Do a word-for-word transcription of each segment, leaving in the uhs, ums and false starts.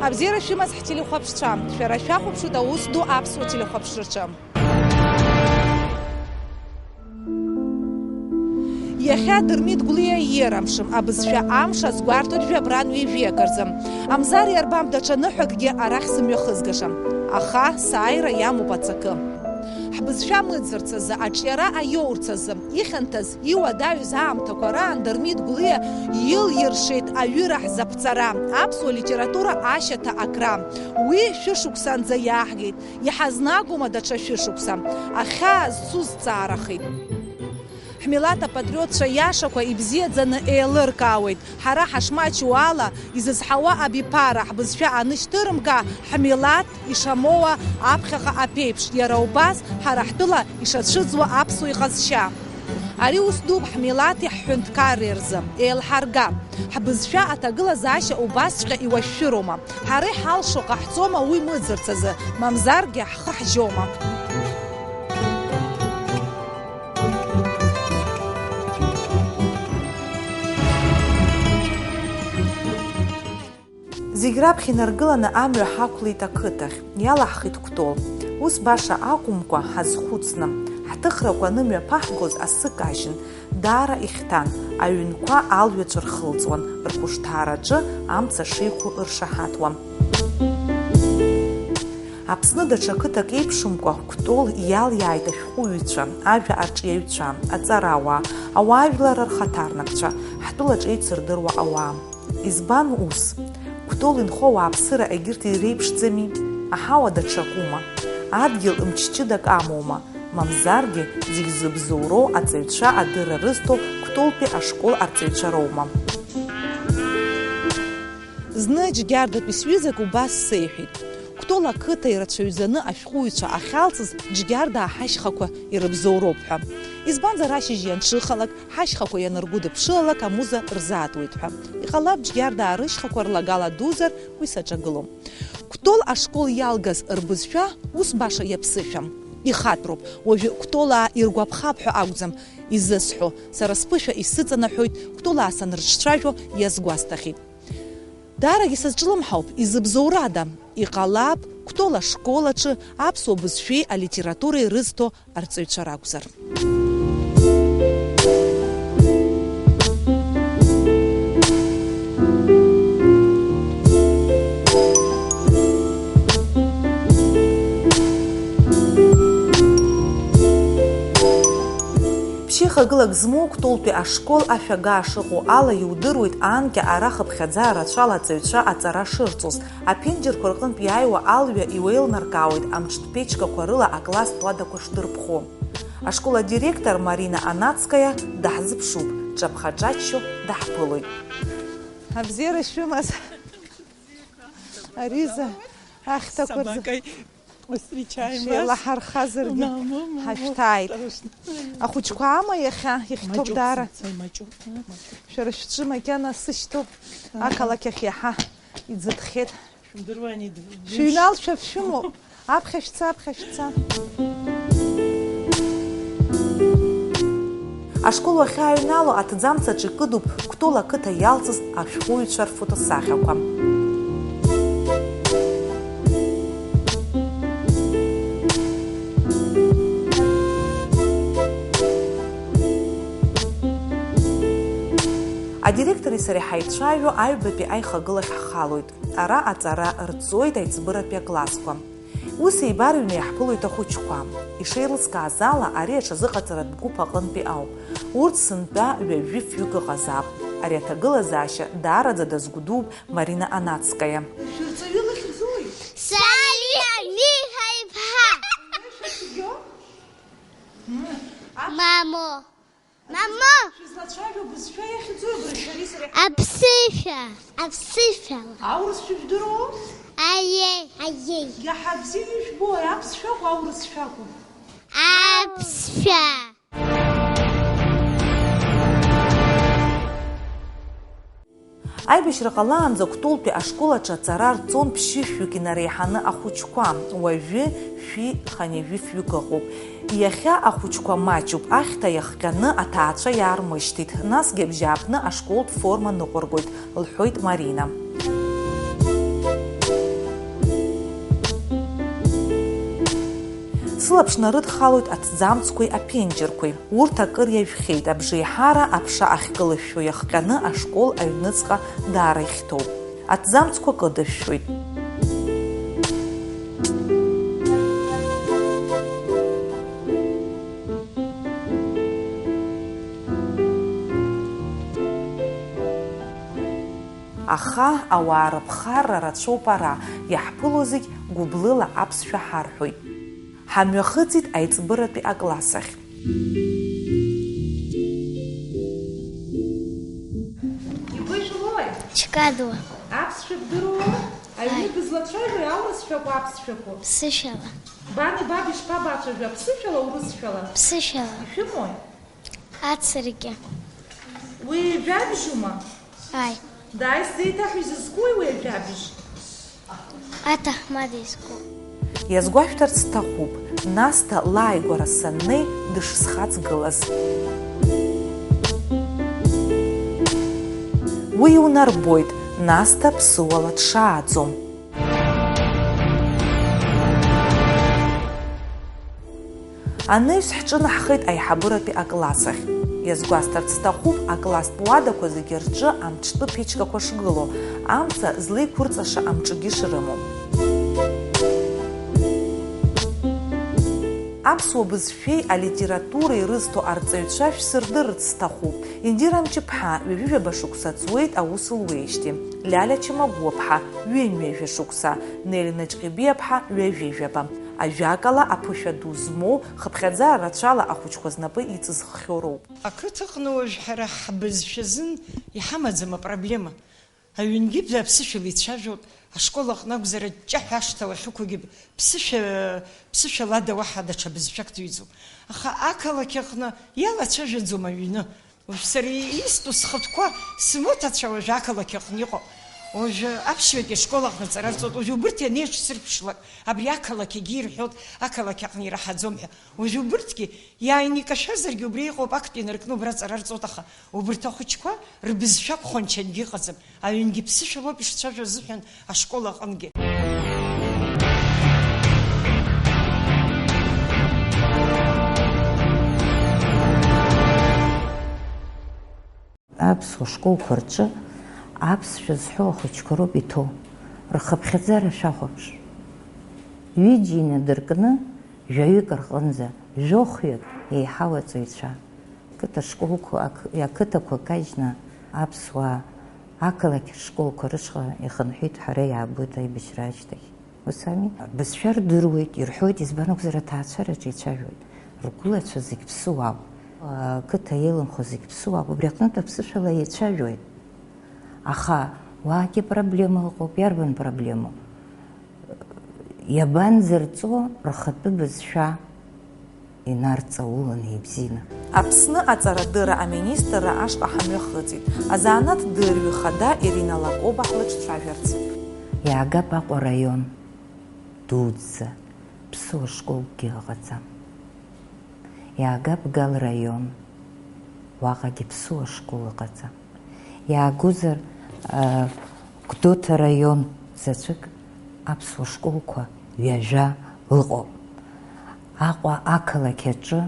Абзиара шәымаз ҳтелехәаԥшцәа, шәара шәахәаԥшуеит аус ду аԥсуа телехәаԥшраҿы. Иахьа Дырмит Гәлиа иерамшым, абызшәа амш азгәарҭоит жәабран ҩажәи акырӡа. Амзар иарбам даҽа ныҳәакгьы арахь сымҩахызгашам. Аха сааира иамоуп ацакы. Ҳбызшәа мыӡырц азы, аҿиара аиоурц азы, ихьанҭаз, иуадаҩыз аамҭақәа раан Дырмит Гәлиа илиршеит аҩыра ҳзаԥҵара, аԥсуа литература ашьаҭа акра. Уи шәышықәсанӡа иааҳгеит, иҳазнагома даҽа шәышықәса? Ахьаа зцу зҵаарахеит. Ҳмилаҭ апатриотцәа иашақәа ибзиаӡаны еилыркаауеит. Ҳара ҳашмаҷу ала, изызҳауа абиԥара, ҳбызшәа анышьҭырымга, ҳмилаҭ ишамоуа аԥхьаҟа аԥеиԥш, иара убас ҳара ҳтәыла ишацәыӡуа аԥсуа иҟазшьа. Ари ус дууп ҳмилаҭи ҳҳәынҭқарреи рзы. Еилҳарга, ҳбызшәа аҭагылазаашьа убасҵәҟьа иуашәшәыроума? Ҳара иҳалшо ҟаҳҵома уи мыӡырц азы, мамзаргьы ҳхы ҳжьома? Зегь раԥхьа инаргыланы амҩа ҳақәлеит ақыҭахь, иалаҳхит Кәтол. Ус баша акәымкәа, ҳазхәыцны, ҳҭыхрақәа анымҩаԥаҳгоз асы кажьын, даара ихьҭан, аҩнқәа алҩаҵә рхылҵуан, рхәышҭаараҿы амца шеиқәу ршаҳаҭуан. Аԥсны даҽа қыҭак еиԥшымкәа, Кәтол иалиааит ашәҟәыҩҩцәа, ажәа арҿиаҩцәа, аҵарауаа, ауаажәлар рхаҭарнакцәа, ҳтәылаҿ еицырдыруа ауаа. Избан ус? Кәтол инхо ауааԥсыра егьырҭ иреиԥшӡами? Аҳауа даҽакума? Адгьыл мччыдак амоума? Мамзаргьы, зегь зыбзоуроу аҵаҩцәа адырра рызҭо Кәтолтәи ашкол арҵаҩцәа роума? Зны Џьгьардатәи сҩызак убас сеиҳәеит, Кәтол ақыҭа ирацәаҩӡаны ашәҟәыҩҩцәа ахьалҵыз Џьгьардаа ҳашьхақәа ирыбзоуроуп ҳәа. Избанзар, ашьыжь ианҽыхалак, ҳашьхақәа ианыргәыдыԥшылалак амуза рзаатуеит ҳәа. Иҟалап, Џьгьардаа рышьхақәа рлагала дузар, уи саҿагылом. Кәтол ашкол иалгаз рбызшәа ус баша иаԥсышәам. Ихатәроуп, уажәы Кәтолаа иргәаԥхап ҳәа акәӡам изысҳәо, сара сԥышәа исыҵанаҳәоит, Кәтолаа санрыҿцәажәо иазгәасҭахьеит. Даарагьы сазҿлымҳауп, изыбзоурада? Иҟалап, Кәтол ашкол аҿы аԥсуа бызшәеи алитературеи рызҭо арҵаҩцәа ракәзар. Ԥшьыхагылак змоу Кәтолтәи ашкол ашәагаа шыҟоу ала иудыруеит, анкьа ара хыԥхьаӡа рацәала аҵаҩцәа аҵара шырҵоз. Аԥенџьырқәа рҟынтә иааиуа алҩа иуеилнаркаауеит амҿтә ԥечқәа рыла акласстә уадақәа шдырԥхо. Ашкол адиректор Марина Анацкаиа даҳзыԥшуп, дҿаԥха-дҿаччо даҳԥылоит. Абзиара шәымаз, Ариза, ахьҭақәа рзы. Встречаем вас. Еилаҳархазаргьы, ҳашәҭааит. Ахәыҷқәа аама иахьа, ихьҭоуп даара. Шәара шәҿы макьана сышьҭоуп, ақалақь ахь иаҳа иӡыҭхьеит. Шәымдыруани, шәыҩналшәа шәымоуп. Аԥхьа шәца, аԥхьа шәца. Ашкол уахьааҩнало, аҭӡамц аҿы икыдуп Кәтол ақыҭа иалҵыз ашәҟәыҩҩцәа рфотосахьақәа. Адиректори сареи ҳаицәажәо, аҩбатәи аихагылахь ҳхалоит. Ара аҵара рҵоит аиҵбыратәи аклассқәа. Ус еибарыҩны иаҳԥылоит ахәыҷқәа. Ишеилыскааз ала, ари аҽазыҟаҵаратә гәыԥ аҟынтәи ауп. Урҭ сынтәа ҩажәи фҩык ыҟазаап. Ари аҭагылазаашьа даараӡа дазгәдууп Марина Анацкаиа. Шәырҵаҩы лыхьӡуи? Салиа Миха-иԥҳа! Мамо! Мамо! Шәызлацәажәо бызшәа иахьӡу абри шәареи сареи ҳаибабо? Аԥсышәа! Аԥсышәала! Аурыс шәыжәдыруоу? Аиеи! Аиеи! Иаҳа бзиа ишәбои, аԥсшәа акәу, аурысшәа акәу? Аԥсшәа! Аибашьра ҟалаанӡа Кәтолтәи ашкол аҿы аҵара рҵон ԥшьышәҩык инареиҳаны ахәыҷқәа, уажәы шәи хынҩажәи фҩык ыҟоуп. Иахьа ахәыҷқәа маҷуп, ахьҭа иахҟьаны аҭаацәа иаармышьҭит, насгьы абжьааԥны ашколтә форма ныҟәыргоит, лҳәоит Марина. Сылаԥш нарыдхалоит аҭӡамцқәеи аԥенџьырқәеи. Урҭ акыр иажәхьеит, абжеиҳара аԥша ахькылышәшәо иахҟьаны ашкол аҩныҵҟа даара ихьҭоуп. Аҭӡамцқәа кыдышәшәоит. Аха ауаа рыԥхарра рацәоуп ара, иаҳԥыло зегь гәыблыла аԥсшәа ҳарҳәоит. Ҳамҩахыҵит аиҵбыратәи акласс ахь. Игәышәлои? Ҷкадуа. Аԥсшәа бдыруоу? Аҩны Аи. Бызлацәажәои аурысшәақәа, аԥсшәақәа? Ԥсышәала. Бани баби шԥабацәажәо, аԥсышәала, урысшәала? Ԥсышәала. Ишәымои? Ацыркьа. Уи жәабжьума? Аи. Дааи сзеиҭаҳәа изызкуи уи ажәабжь? Аҭаҳмада изку. Иазгәашәҭарц сҭахуп, Насҭа лааигәара саннеи дышсхаҵгылаз. Уи иунарбоит, Насҭа ԥсыуала дшааӡом. Анаҩс ҳҿынаҳхеит аиҳабыратәи акласс ахь. Иазгәасҭарц сҭахуп, акласстә уадақәа зегьы рҿы амҿтәы ԥечқәа шгылоу, амца злеиқәырҵаша амҿгьы шрымоу. Аԥсуа бызшәеи алитературеи рызҭо арҵаҩцәа шәсырдырырц сҭахуп. Индира Мҷыԥҳа ҩажәижәаба шықәса ҵуеит аус луеижьҭеи. Лиалиа Чамагәуаԥҳа ҩынҩажәа шықәса, Нели Наҷҟьебиаԥҳа ҩажәижәаба. Ажәакала, аԥышәа ду змоу, хыԥхьаӡара рацәала ахәыҷқәа знапы иҵызххьоу роуп. Ақыҭаҟны уажә ҳара ҳбызшәа азын иҳамаӡам апроблема. Аҩнгьы аԥсышәала ицәажәоит, ашкол аҟны акәзар, аҷҷаҳәа ашҭа уахьықәугьы ԥсышәа, ԥсышәа лада уаҳа даҽа бызшәак дуӡӡом. Аха ақалақь аҟны иалацәажәаӡом аҩны. Уажә сара истәу схатәқәа смоҭацәа уажә ақалақь аҟны иҟоуп. Уажәы аԥшьбатәи ашкол аҟны аҵара рҵоит. Уажә убырҭ ианеиҿсырԥшлак, абри ақалақь егьи ирҳәоит, ақалақь аҟны ираҳаӡом ҳәа. Уажә убырҭгьы иааины икашәазаргьы убри иҟоуп, актәи инаркны убра аҵара рҵоит, аха убырҭ ахәыҷқәа рбызшәа акәхо анчангьы ыҟаӡам. Аҩнгьы ԥсышәа лоуп ишцәажәо азыҳәан ашкол аҟынгьы. Аԥсуа школқәа рҿы аԥсшәа зҳәо ахәыҷқәа роуп иҭоу, рхыԥхьаӡара шәахәаԥш. Ҩыџьа инадыркны, жәаҩык рҟынӡа, жәохәҩык еиҳау аҵаҩцәа. Қыҭа школқәа, ақыҭақәа кажьны аԥсуаа ақалақь ршколқәа рышҟа ихынҳәит ҳәа ара иаабоит аибашьра ашьҭахь. Ус ами? Бызшәа рдыруеит, ирҳәоит, избан акәзар, аҭаацәараҿы ицәажәоит. Ргәылацәа зегь ԥсуаауп. Ақыҭа еилымхо зегь ԥсуаауп. Убри аҟнытә аԥсышәала еицәажәоит. Аха уаагьы проблема ыҟоуп. Иарбан проблемоу? Иабанӡарҵо рхатәы бызшәа инарҵауланы ибзианы? Аԥсны аҵарадырра аминистрра ашҟа ҳамҩахыҵит. Азанааҭ дырҩы хада Ирина Лакоба ҳлыҿцәажәарц. Иаагап Аҟәа араион дуӡӡа, ԥсуа школкгьы ыҟаӡам. Иаагап Гал раион, уаҟагьы ԥсуа школ ыҟаӡам. Иаагозар, а, Гәдоуҭа раион заҵәык аԥсуа школқәа ҩажәа ыҟоуп. Аҟәа ақалақь аҿы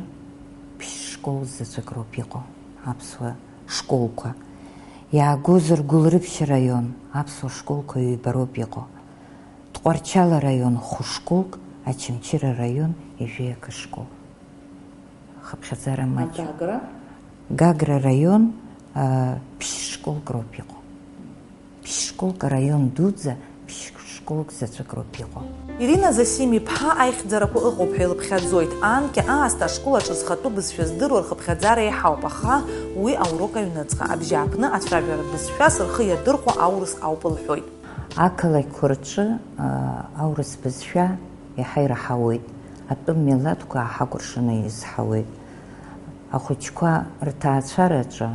ԥшь-школ заҵәык роуп иҟоу аԥсуа школқәа. Иаагозар Гәылрыԥшь раион аԥсуа школқәа ҩба роуп иҟоу. Тҟәарчал араион хәышколк, Очамчыра араион ҩажәи акы школ. Хыԥхьаӡара маҷуп. Гагра? Гагра араион, а, ԥшь-школк роуп иҟоу. Ԥшь-школк араион дуӡӡа, ԥшь-школк заҵәык роуп иҟоу. Ирина Зосим-иԥҳа аихьӡарақәа ыҟоуп ҳәа илыԥхьаӡоит. Анкьа аасҭа ашкол аҿы зхатәы бызшәа здыруа рхыԥхьаӡара еиҳауп, аха уи аурок аҩныҵҟа, абжьааԥны ацәажәаратә бызшәас рхы иадырхәо аурыс ауп лҳәоит. Ақалақьқәа рҿы, аа, аурыс бызшәа иаҳа ираҳауеит, атәым милаҭқәа ааҳакәыршаны изҳауеит. Ахәыҷқәа рҭаацәараҿы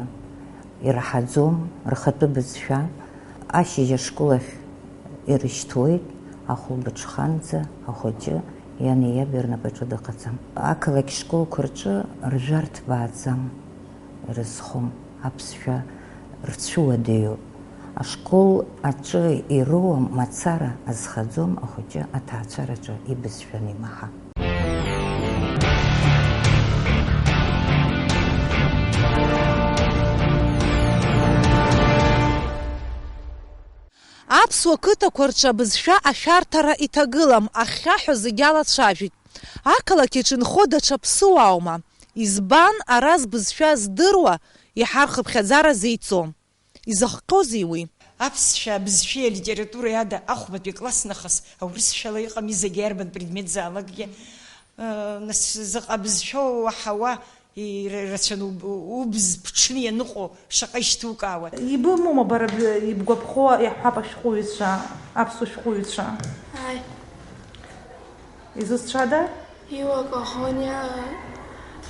ираҳаӡом рхатәы бызшәа. Ашьыжь ашкол ахь ирышьҭуеит, ахәылбыҽханӡа ахәыҷы иани иаби рнапаҿы дыҟаӡам. Ақалақь школқәа рҿы ржәа рҭбааӡам. Ирызхом, аԥсшәа рцәыуадаҩуп. Ашкол аҿы ироуа мацара азхаӡом ахәыҷы аҭаацәараҿы ибызшәа анимаҳа. Аԥсуа қыҭақәа рҿы абызшәа ашәарҭара иҭагылам, ахьхьаҳәа зегь алацәажәеит. Ақалақь аҿы инхо даҽа ԥсыуааума? Избан ара збызшәа здыруа, иаҳа рхыԥхьаӡара зеиҵо? Изахҟьозеи уи? Аԥсшәа абызшәеи алитературеи ада ахәбатәи акласс нахыс аурысшәала иҟами зегьы иарбан предметзаалакгьы. Ыы, нас, заҟа бызшәоу уаҳауа, ира-, рацәаны уб-, убз ԥҽны ианыҟоу шаҟа ишьҭукаауа. Ибымоума бара б-, ибгәаԥхо, иаҳҳәап, ашәҟәыҩҩцәа, аԥсуа шәҟәыҩҩцәа? Ааи. Изусҭцәада? Иуа Коӷониа,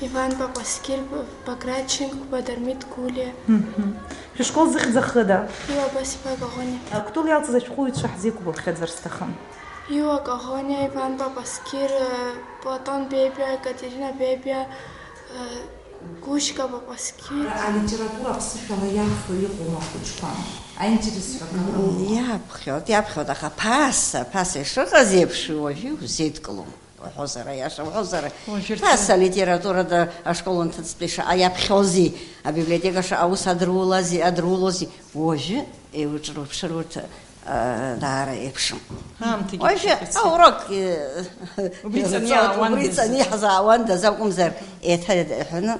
Иван Папаскир, Баграт Чингба, Дырмит Гулиа. Мгм. Шәышкол зыхьӡ ахыда? Иуа Басиба Коӷониа. Кәтол иалҵыз ашәҟәыҩҩцәа ҳзеиқәгәыӷхьазар сҭахын. Иуа Коӷониа, Иван Папаскир, Платон Бебиа, Катерина Бебиа, Гушька Папаскир. Алитература аԥсышәала иаԥхьо иҟоума ахәыҷқәа? Аинтерес ҳәа акы рымоума? Иаԥхьоит, иаԥхьоит, аха ԥаса, ԥаса ишыҟаз еиԥш уажәы иузеидкылом. Уҳәозар, аиаша уҳәозар, уажәы рҭ-, ԥаса алитературада ашкол анҭыҵтәи шаҟа иаԥхьози, абиблиотека шаҟа аус адырулази, адырулози, уажәы еиуҿырԥшыр урҭ, а, даара еиԥшым. Аамҭагьы уажәы ԥшьахәыцуп. Аурок, э, Убри ҵаны иаауандаз. Убри ҵаны иаҳзаауандаз акәымзар, еиҭа иҳәаны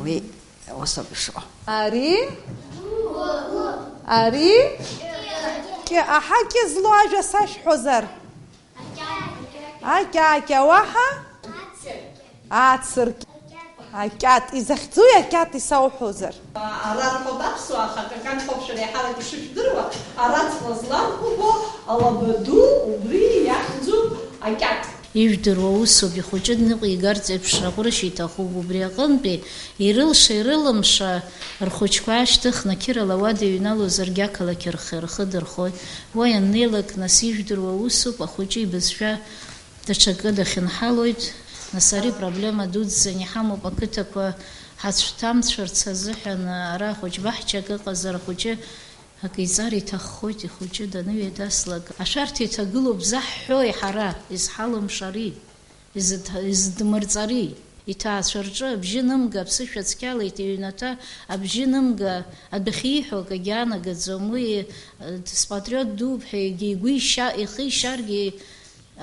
уи усоуп ишыҟоу. Ари? Ари? Кьы, аҳа, кьы злоу ажәа сашәҳәозар? Акьакьа, уаҳа? Ацыркь. Акьат. Изахьӡуи акьат исауҳәозар? Ара рҳәоит аԥсуаа, аха акакан хәаԥшәара иаҳарак ишышәдыруа, араҵла злархәыгәо алаба ду убри иахьӡуп акьат. Ижәдыруа усуп, ихәыҷы дныҟәигарц еиԥш аҟәрышь иҭахуп, убри аҟынтәи ирылша-ирылымша рхәыҷқәа аашьҭыхны қьырала ауада иҩналозаргьы ақалақь рхы, рхы дырхоит. Уа ианнеилак, нас ижәдыруа усуп, ахәыҷы ибызшәа даҽакы дахьынҳалоит, нас ари проблема дуӡӡаны иҳамоуп, ақыҭақәа ҳацәҭамцәарц азыҳәан, ара ахәыҷ баҳчак ыҟазар, ахәыҷы акы иҵар иҭаххоит, ихәыҷы даныҩеидаслак. Ашәарҭа иҭагылоуп заҳҳәои ҳара, изҳалымшари, изыҭ-, изыдмырҵари? Иҭаацәа рҿы абжьы нымга, аԥсышәа цқьала иҭ-, иҩнаҭа абжьы нымга, адәахьы ииҳәо акгьы анагаӡом, уи, э, спатриот дууп ҳәа егьа игәы иша-, ихы ишьаргьы,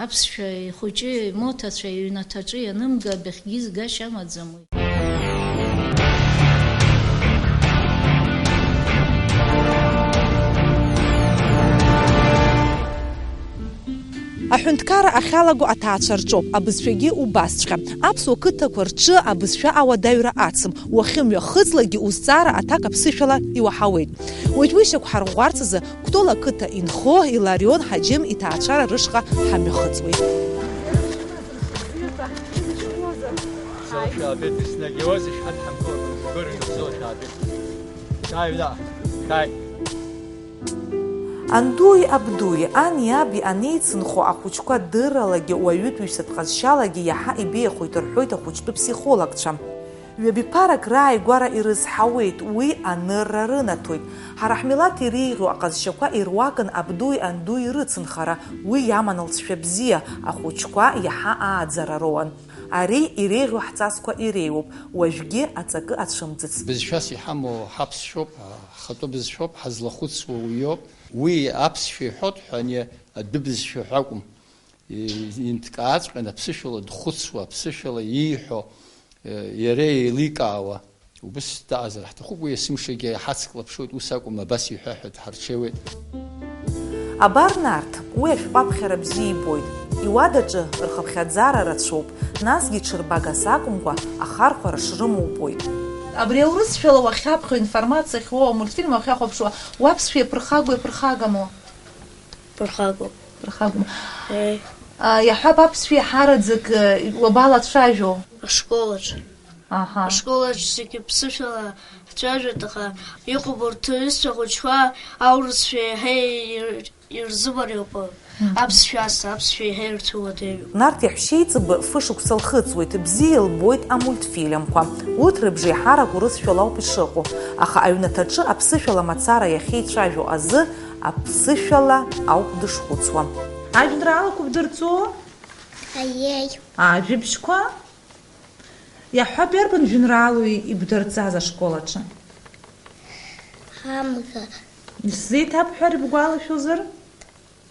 аԥсшәа ихәыҷы, имоҭацәа иҩнаҭаҿы ианымга, адәахьгьы згашьа амаӡам уи. Аҳәынҭқарра ахьалаго аҭаацәа рҿоуп, абызшәагьы убасҵәҟьа. Аԥсуа қыҭақәа рҿы абызшәа ауадаҩра ацым, уахьымҩахыҵлакгьы узҵаара аҭак аԥсышәала иуаҳауеит. Уажә уи шьақәҳарӷәӷәарц азы Кәтол ақыҭа инхо Иларион Ҳаџьым иҭаацәара рышҟа ҳамҩахыҵуеит. Шәаабеит, еснагь иоуазеишь ҳадҳамгылан, гәырҩа шәзоуа шәаабеит. Шәааи, ҩнаҟа, шәааи. Андуи абдуи, ани аби анеицынхо ахәыҷқәа дырралагьы уаҩытәыҩсатә ҟазшьалагьы иаҳа ибеиахоит рҳәоит ахәыҷтәы ԥсихологцәа. Ҩаԥиԥарак рааигәара ирызҳауеит, уи анырра рынаҭоит. Ҳара ҳмилаҭ иреиӷьу аҟазшьақәа ируакын абдуи андуи рыцынхара, уи иаман лҵшәа бзиа, ахәыҷқәа иаҳа ааӡара роуан. Ари иреиӷьу ҳҵасқәа иреиуоуп, уажәгьы аҵакы ацәымӡыц. Бызшәас иҳамоу ҳаԥсшәоуп, ҳхатәы бызшәоуп, ҳазлахәыцуа уиоуп. Уи аԥсшәа иҳәоит ҳәа ани адәы бызшәа ҳәа акәым. Инҭкааҵәҟьан аԥсышәала дхәыцуа, аԥсышәала ииҳәо, иара еиликаауа, убыс даҟазар ҳҭахуп, уи есымшагьы ҳацклаԥшуеит, ус акәым, абас иҳәа ҳәа дҳарҽеиуеит. Абар Нарҭ, уи ашәҟәы аԥхьара бзиа ибоит, иуадаҿы рхыԥхьаӡара рацәоуп, насгьы ҽырбагас акәымкәа, ахархәара шрымоу убоит. Абри аурысшәала уахьаԥхьо, информациа ахьуоу, амультфильм уахьахәаԥшуа, уаԥсшәа иаԥырхагоу иаԥырхагаму? Ԥырхагоуп. Ԥырхагоуп. Еи. А, иаҳҳәап, аԥсшәа иаҳараӡак, э, уабалацәажәо? Ашколаҿ. Аҳа. Ашколаҿ зегьы ԥсышәала ҳцәажәоит, аха иҟоуп урҭ рҩызцәа хәыҷқәа аурысшәа еиҳа ир-, ирзымариоуп. Мгм. Аԥсшәа ас, аԥсшәа еиҳа ирцәыуадаҩуп. Нарҭ иаҳәшьеиҵбы фышықәса лхыҵуеит, бзиа илбоит амультфильмқәа. Урҭ рыбжеиҳарак урысшәала ауп ишыҟоу, аха аҩнаҭаҿы аԥсышәала мацара иахьеицәажәо азы Аԥсышәала ауп дышхәыцуа. Ажәеинраалақәа бдырҵо? Аиеи. Ажәабжьқәа? Иаҳҳәап, иарбан жәеинраалоу ибдырҵаз ашкол аҿы? Амра. Исзеиҭабҳәар, ибгәалашәозар?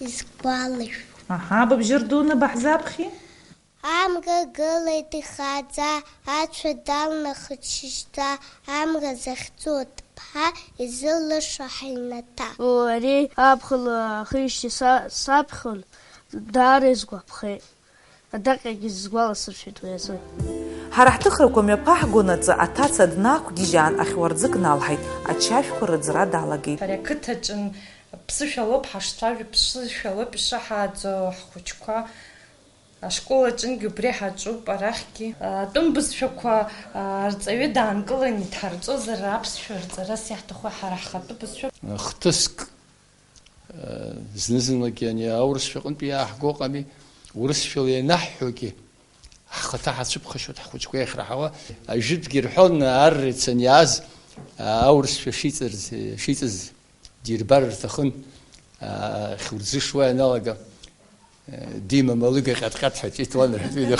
Исгәалашәом. Аҳа, быбжьы рдуны баҳзаԥхьи? Амра гылеит ихааӡа, ацәа далнахит шьыжьӡа, амра захьӡу аҭыԥҳа изылашо ҳаҩнаҭа. Ари аԥхын ахижьҭеи са саԥхьон, даара исгәаԥхеит. Адаҟьагьы сгәаласыршәеит уи азы. Ҳара ҳҭыхрақәа мҩаԥаҳгонаҵы аҭаца днақәгьежьаан ахьуарӡык налҳаит, ачашәқәа рыӡра далагеит. Ари ақыҭаҿын ԥсышәалоуп ҳашцәажәо, ԥсышәалоуп ишаҳааӡо ҳхәыҷқәа. Ашкол аҿынгьы убри ҳаҿуп, арахьгьы. Атәым бызшәақәа, а, арҵаҩы даанкыланы дҳарҵозар, аԥсшәа рҵарас иаҳҭаху ҳара ҳхатәы бызшәа. Хҭыск, а, зны-зынлагьы ани аурысшәа аҟынтәи иааҳго ыҟами, урысшәала ианаҳҳәогьы, ҳхаҭа ҳацәыԥхашьоит, ҳхәыҷқәа иахьраҳауа. Ажәытәгьы рҳәон, арра ицаны иааз, а, аурысшәа шиҵарц, шиҵаз. Дирбар рҭахын, аа, хьурӡышуа ианалага, э, димам алыга ҟьаҭ-ҟьаҭҳәа ҵәит лан рҳәеит,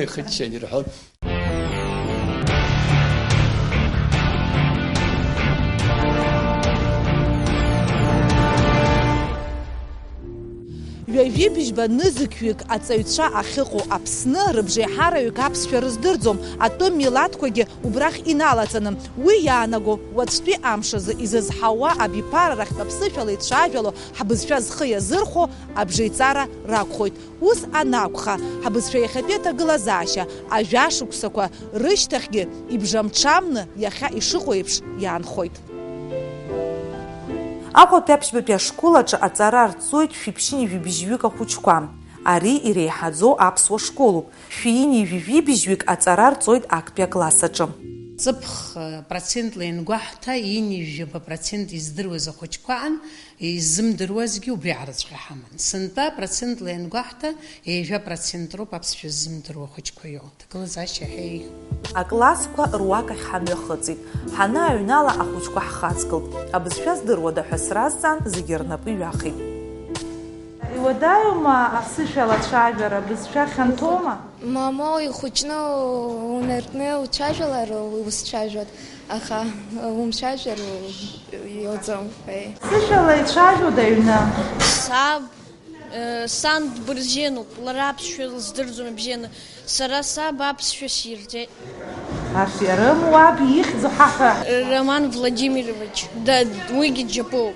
ихыччан ирҳәон. Ҩажәи быжьба нызқьҩык аҵаҩцәа ахьыҟоу Аԥсны рыбжеиҳараҩык аԥсшәа рыздырӡом, атәым милаҭқәагьы убрахь иналаҵаны. Уи иаанаго, уаҵәтәи амш азы изызҳауа абиԥара рахьтә аԥсышәала ицәажәало ҳбызшәа зхы иазырхәо абжеиҵара ракәхоит. Ус анакәха, ҳбызшәа иахьатәи аҭагылазаашьа, ажәашықәсақәа рышьҭахьгьы ибжамҽамны иахьа ишыҟоу еиԥш иаанхоит. Аҟәатәи аԥшьбатәи ашкол аҿы аҵара арҵоит шәиԥшьынҩажәи быжьҩык ахәыҷқәа. Ари иреиҳаӡоу аԥсуа школуп. Шәиинижәи жәибжьҩык аҵара рҵоит актәи акласс аҿы. Ҵыԥх процентла иангәаҳҭа, ҩынҩажәи жәаба процент издыруаз ахәыҷқәа аан, иззымдыруазгьы убри араҵәҟьа ҳаман. Сынтәа процентла иангәаҳҭа, ҩажәа процент роуп аԥсшәа ззымдыруа ахәыҷқәа иоуа. Аҭагылазаашьа иаҳа еиӷьуп. Аклассқәа руакахь ҳамҩахыҵит. Ҳанааҩнала ахәыҷқәа ҳхаҵгылт. Абызшәа здыруада ҳәа сразҵаан, зегьы рнапы иҩахеит. Иуадаҩума аԥсышәала ацәажәара, абызшәа хьанҭоума? Мамоу, ихәыҷны унаркны уцәажәалар, усцәажәоит, аха умцәажәар, иоуӡом, еи. Ԥсышәала ицәажәода аҩны? Саб, э, сан дбырзиануп, лара аԥсшәа лыздырӡом ибзианы. Сара саб аԥсшәа сирҵеит. Аферым, уаб ихьӡ ҳаҳәа. Роман Владимирович, да, уигьы џьапоуп.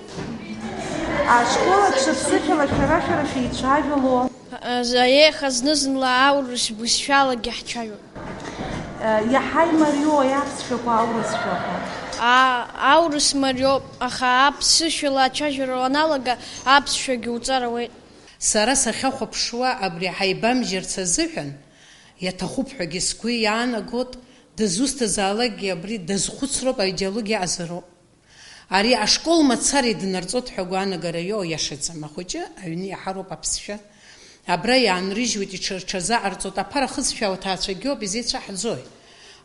Ашкол аҿы ԥсышәала шәара-шәара шәеицәажәало? Аиеиха, зны-зынла аурыс бызшәалагьы ҳцәажәоит. Иаҳа имариоу аԥсшәақәа аурысшәақәа? А, аурыс мариоуп, аха аԥсышәала ацәажәара уаналага, аԥсшәагьы уҵар ауеит. Сара сахьахәаԥшуа абри ҳаибамжьарц азыҳәан, иаҭахуп ҳәагьы сгәы иаанагот, дызусҭазаалакгьы абри дазхәыцроуп, аидеологиа азыроуп. Ари ашкол мацара иднарҵот ҳәа агәаанагара иоуа иашаӡам. Ахәыҷы аҩны иаҳароуп аԥсшәа. Абра иаанрыжьуеит, иҽырҽазаҟарҵот, аԥара хызшәа ауаҭаацәагьоуп, изеицәаҳӡои?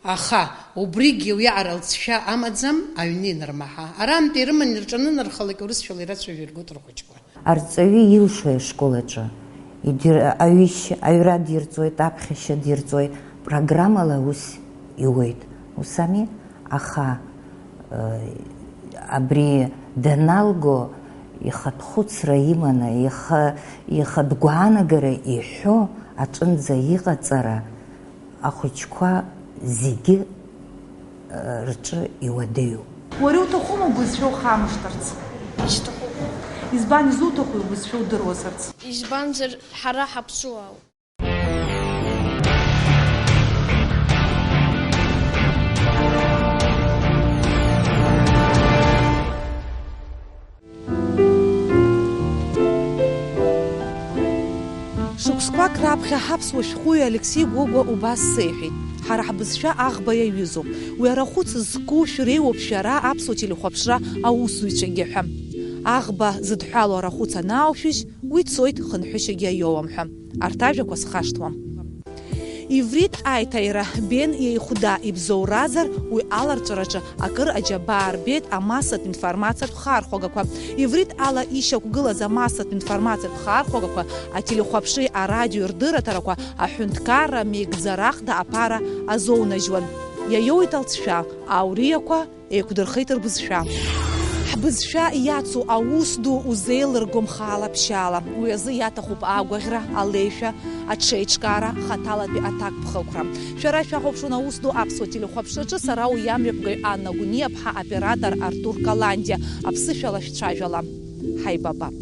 Аха убригьы уиаҟара лҵшәа амаӡам, аҩны инырмаҳа. Арантәи ирыман ирҿанынархалак, урысшәала ирацәажәо иргот рхәыҷқәа. Арҵаҩы илшои ашкол аҿы? Идир-, аҩышьа, аҩра дирҵоит, аԥхьашьа дирҵоит, программала аус иуеит. Ус ами? Аха, э, абри даналго, ихатә хәыцра иманы, ихы, ихатә гәаанагара иҳәо аҿынӡа иҟаҵара, ахәыҷқәа зегьы, э, рҿы иуадаҩуп. Уара иуҭахума убызшәа ухамышҭырц? Исҭахуп. Избан изуҭаху убызшәа удыруазарц? Избанзар, ҳара ҳаԥсуаауп. Шықәсқәак раԥхьа ҳаԥсуа шәҟәыҩҩы Алексеи Гогәа убас сеиҳәеит: ҳара ҳбызшәа аӷба иаҩызоуп. Уи арахәыц зку шәреиуоуп шәара аԥсуа телехәаԥшра аусзуҩцәагьы ҳәа. Аӷба зыдҳәалоу арахәыц анаушәыжь, уи цоит, хынҳәышьагьы аиоуам ҳәа. Арҭ ажәақәа схашҭуам. Иврит аиҭаира Бен иеихәда ибзоуразар, уи аларҵәараҿы акыр аџьабаа рбеит амассатә информациатә хархәагақәа. Иврит ала ишьақәгылаз амассатә информациатә хархәагақәа, ателехәаԥшреи арадиои рдырраҭарақәа, аҳәынҭқарра меигӡарахда аԥара азоунажьуан. Иаиоуит алҵшәа, ауриақәа, еиқәдырхеит рбызшәа. Ҳбызшәа иацу аус ду узеилыргом хаала-ԥшьаала. Уи азы иаҭахуп агәаӷьра, алеишәа, аҽеиҿкаара, хаҭалатәи аҭакԥхықәра. Шәара шәахәаԥшуан аус ду аԥсуа телехәаԥшраҿы, сара уи амҩаԥгаҩ Анна Гәниаԥҳа, оператор Артур Каландиа. Аԥсышәала шәцәажәала. Ҳаибабап.